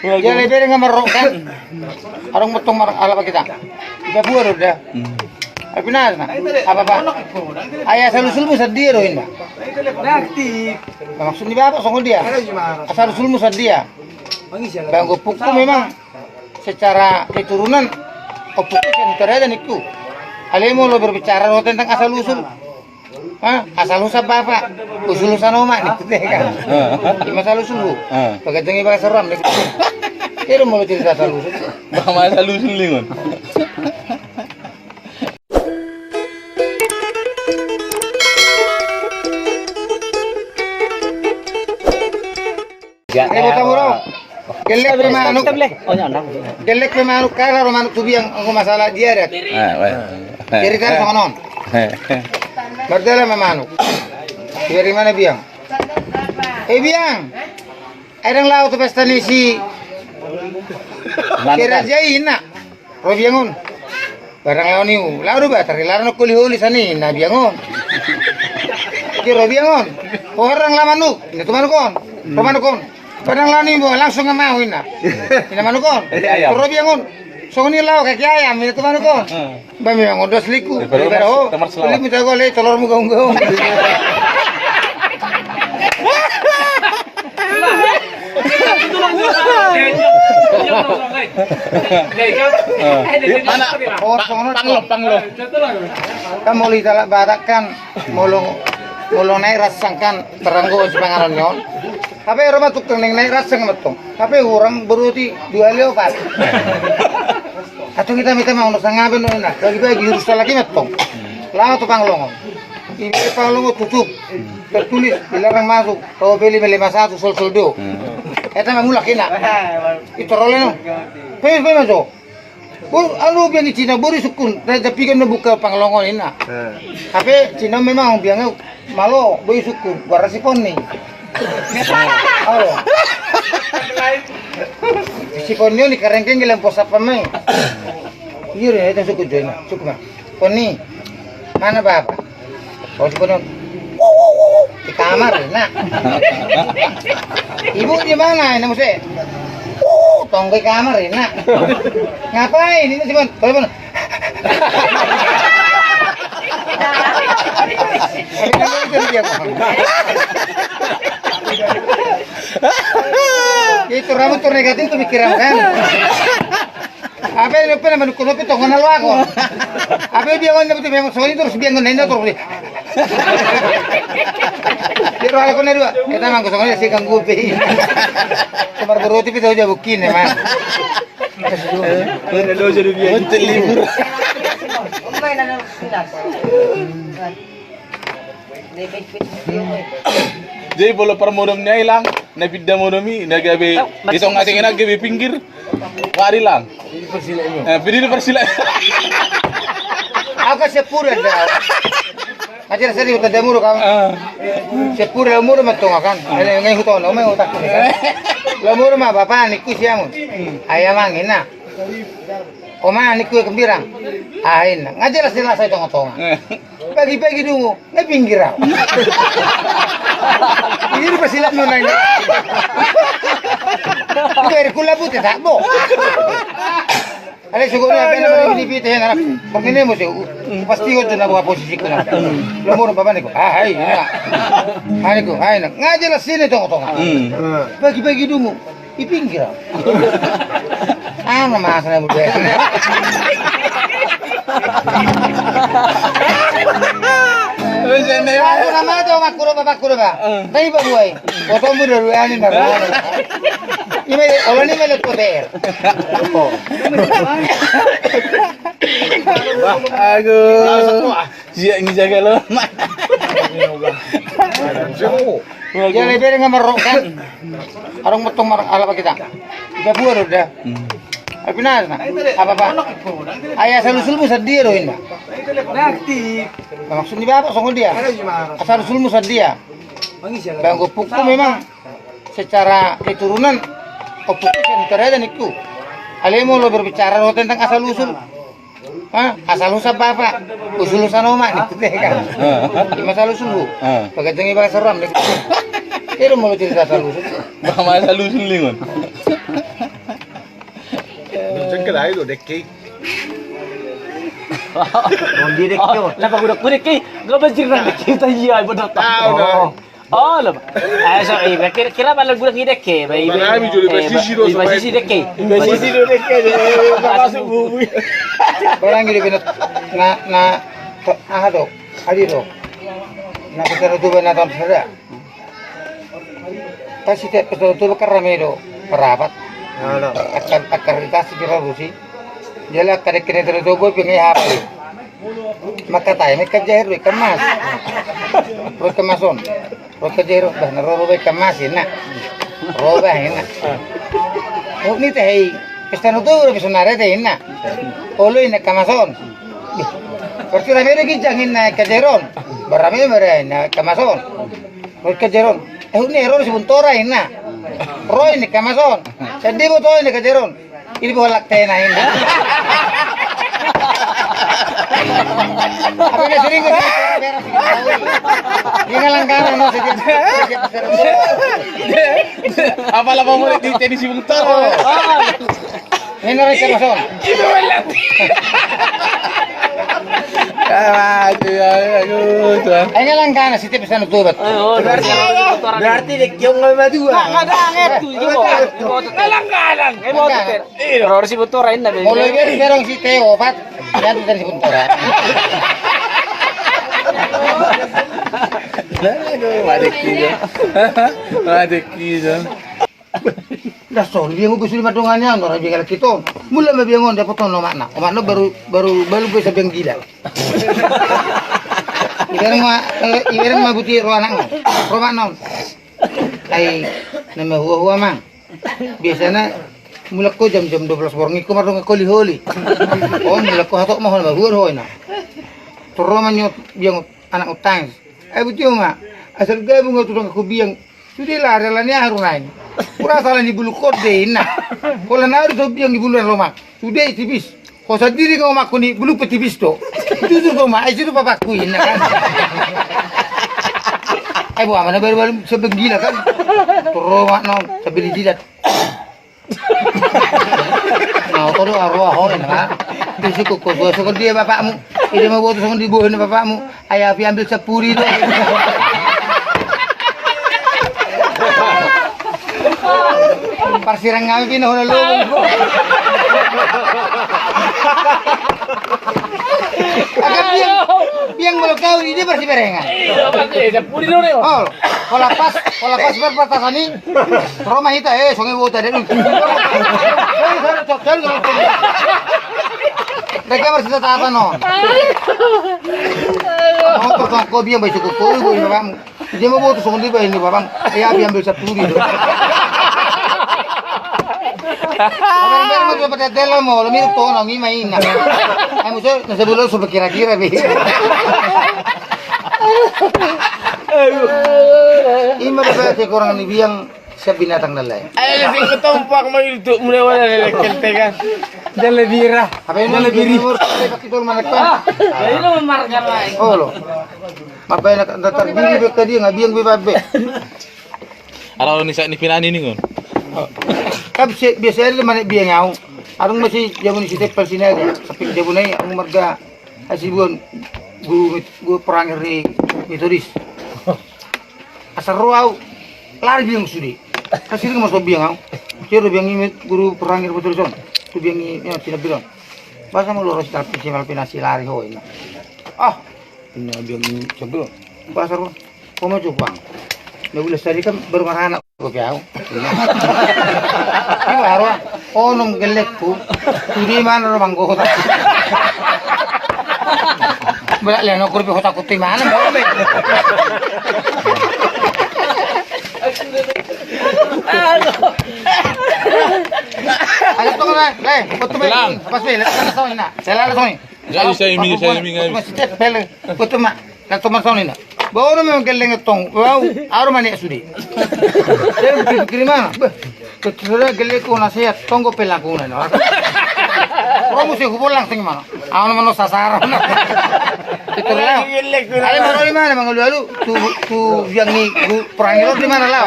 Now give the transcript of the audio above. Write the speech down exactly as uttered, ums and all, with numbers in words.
Ia lebih dengan merokkan. Orang betong marang alap kita. Kita buat udah. Tapi nah, apa apa? Ayah selalu sulmu sedia roh inna. Maksudnya apa songon dia? Asal sulmu sedia. Bang gopukku memang secara keturunan opukku seni terada niku. Alemo lo berbicara roh tentang asal usul. Hah? Asal usul apa? Usul usul oma nih, kan? Ima asal usul. Pagantung iba seram nih. Kira mau cerita asal usul. Bang asal usul lingon. Ribut amu ro. Gelek pe manuk. Gelek pe manuk kara ro manuk tu biang anggo masalah dia dek. Cerita songon on. Mardalan ma manuk. Dari mana biang? Eh biang. Ai dang lao tu pesta ni si. Kira jai inna. Ro biang on. Barang lao niu lao do ba tarilaran holi-holi sani na biang on. Ki ro biang on. Ho harang lao manuk. Ina tu manuk on. Ro manuk on. Barang lao niu langsung nga mau inna. Ina manuk on. Ro biang on. Songon i lao kaki ayam ina tu manuk on. Ba memang odas liku. Daripada ho liku mita gole tolormu gaung-gaung. Mana? Panglo, panglo. Kan molo hita halak Batak kan molo molo naik rasang kan teranggo si panganon nyon. Hape ro ma tukang naik rasang metong. Hape hurang berarti dua kali opat. Atau kita minta mau nusa ngaben nona. Bagi-bagi hurus lagi metong. Lao tu panglongon. Ini panglongon tutup. Tertulis dilarang masuk. Kau beli beli mas satu sol sol do. Eta mamulak ina. Itu role no. Pemis pemis so. Bo anu biang ni Cina bori sukun. Tapi kan buka panglongon ina. Tapi Cina memang biangnya malo boi sukun. Barang si ponni. Alo. Si ponni ni karengkeng gelang pos apa mai. Iya deh, itu sukun join. Sukun mah. Ponni. Mana bapak? Oh, si ponni. Di kamar, nak. Ibu di mana? Ini mesti. Oh, tonggo di kamar, nak. Ngapain ini si ponni? Kalau ponni. Itu rambut tuh negatif tuh pikiran kan. Apa ini apa namanya kuno itu tonggo na lo aku. Apa biang on itu biang soalnya terus biang on terus. Dia roh aku na dua. Kita mangko soalnya si ganggu pe. Kamar beroti pita udah bukin ya man. Ada lo jadi biang. Jadi bolo parmodom ni ai lang, na pinda modom i, na gabe itong ating na gabe pinggir. Wari lang. Pinggir parsila. Aku sepura da. Ajar seri uta damuru kan. Sepura umur ma tonga kan. Ada ngai hutona, umai utak. Lamuru ma bapak ni kusiamun. Ayamang ina. Oma ni kue gembira. Ah ina. Ngajar sila saya tonga-tonga. Pagi-pagi dungu. Ngai pinggir au. Ini rupa silap nona ini. Itu air kula putih tak bo. Ale sugo ni apa nama ini pite na. Pokoknya mau sih. Pasti kau tuh nabo posisi kau. Lo mau bapak niko. Ah hai. Hai niko. Hai nak. Ngajar sini tonga-tonga. Pagi-pagi dungu. I pinggir au. Ana masa na budaya. Aku nama tu makku do bapakku do ba. Tapi babuai. Foto mu do dua ani na. Ima ola ni mele koter. Aku. Siak ni jaga lo. Ia lebih dengan merokkan. Arong metong marang alap kita. Kita buat udah. Tapi nah, apa apa? Ayah asal usulmu sedia roh inna. Maksudnya apa songon dia? Asal usulmu sedia. Bang gopukku memang secara keturunan opukku seni terada niku. Alemo lo berbicara roh tentang asal usul. Hah? Asal usul apa? Usul usul oma nih, kan? Ima asal usul bu. Pagantung iba seram nih. Kira mau cerita asal usul. Bang asal usul lingon. Lain lo dekke. Bondi dekke. Oh, lapa gudang gudang dekke. Gak banjir nang dekke tadi ya benar. Tahu, tahu. Oh, lo. Eh, so, eh, kira kira mana gudang dekke? Baik, baik. Mana ami juli basisi do, basisi dekke. Basisi do dekke. Masuk bumi. Barang gitu benar. Na na aha do. Adi do. Na kita do tu benar tam sada. Kan setiap pesta Toba kan rame do, rapat. Angka, angka di tasi kira rusi. Jadi angka dekke ni Toba pengen apa? Maka tanya, maka jaher, ikan mas. Ro ikan mas on. Ro ikan jaher, bah, na ro, ro ikan mas, enak. Ro bah, enak. Oh, ni teh, hei. Pesta Toba, bisa nare teh, enak. Olo, enak ikan mas on. Berarti rame do ginjang, enak ikan jaher on. Barame, barame, enak ikan mas on. Ro ikan jaher on. Eh, ni ro Sibuntor, inna. Ro, enak ikan mas on. Sandi boto, enak ikan jaher on. Ini bolak tena, inna. Apa ini sering gue beres, beres. Dia ngalanggar, no, setiap, setiap, setiap. Apa lah mau mulai di tenis Sibuntor? Ini ro ikan mas on. Itu benar. Ah, maju, ya, ya, ya. Ini langkana setiap pesta Toba. Berarti, berarti dekke on nggak madua. Nggak ada, nggak ada. Langkana. Nggak ada. Ro Sibuntor, inna. Mulai dari berong si Teo, Pat. Jadi dari Sibuntor. Lah, aduh, madeki ya. Madeki ya. Dah son, biang uga sude mardongan i, on ora biang elek hita on. Mula ma biang on, dapot on omakna. Omakna baru, baru, baru bisa biang gila. Ibereng ma, eh, ibereng ma buti ro anakna. Ro omakna on. Ai, na mahua-hua, Mang. Biasana mulak ho jam, jam dua belas borngin, ingkon mardongan holi-holi. On mulak ho, hatop ma ho na mahua do ho, inna. Tor ro ma nion biang anak on tangis. Ai buti ho ma. Asal gabung ho tu dongan ho biang. Sude lah, rela ni aha ro naeng. Hurasa ala ni buluk on do, inna. Holan aha do so biang ni buluk na lomak. Sude tipis. Ho sandiri nga omakku ni buluk pe tipis do. Jujur do ma, ai sude bapakku, inna kan. Ai boha ma na baru-baru sebenggila kan. Tor ro omakna on, sambil dijilat. Nah, oto do arwah ho, inna. Di suku ko, songon dia bapakmu. Ida ma boto songon dia bohena bapakmu. Ai api ambil sapuri do. Parsirang ngami pina hona lobong ko. Agak biang, biang molo kau ini parsiberengan. Iya, sapuri do, Neo. Oh, holan pas, holan pas ber-, perbatasan i. Ro ma hita, eh, songon i boto ada. Mereka masih tetap, no. Mau potong kopi yang baik cukup, kopi, kopi, bapakmu. Dia mau boto songon dia, ini, bapakmu. Eh, api ambil sapuri do. Apa yang mau dapat tetel mau, lo mirip tonong, ini main. Ai muso, na sebulan sudah kira-kira, be. Ima da berarti kurang ni biang. Siap binatang na lain. Ai, lebih ketompak ma itu, mulai wala lelek kelte kan. Jale bira. Apa ini? Jale biri. Pakai tol mana kan? Ah, ini marga lain. Oh, lo. Apa enak datar biri be ka dia, nga biang be babe. Ala ni saat ni pinani ni ngon. Kan biasa ada mana biang au. Adong masih jamu ni si Tepal sini aja. Tapi jamu ni au marga Hasibuan, guru, guru perangir ni Metodis. Asal ro au, lari biang sude. Kan sering masuk biang au. Kira biang i guru perangir Metodis on. Tu biang i, ya, tinambil on. Boasa ma lo ro si Talpin si Malpin asi lari ho, inna. Ah, inna biang i sambil on. Boasa ro. Koma jo bang. Na ulas tadi kan baru maranak. Kopi au. Ima ro. Onom gellengku. Sude ma na ro manggota. Belak le nokur pe hota kutu imana. Ayo tong na, le, kutu me. Pas be, le, kan song na. Sela song. Jadi saya imi, saya imi, ngai. Masih tet pele. Kutu ma. Kan toman song na. Baru memang gelleng tong. Wow, aru mani sude. Saya pikir-pikir imana. Bah, kecuali gellengku na sehat, tonggo pelangku na. Romu sih hubul langsung imana. Au na mano sasaran. Pikir lah. Ada baru imana mangalu-alu. Tu, tu yang ni, tu perang itu di mana lah?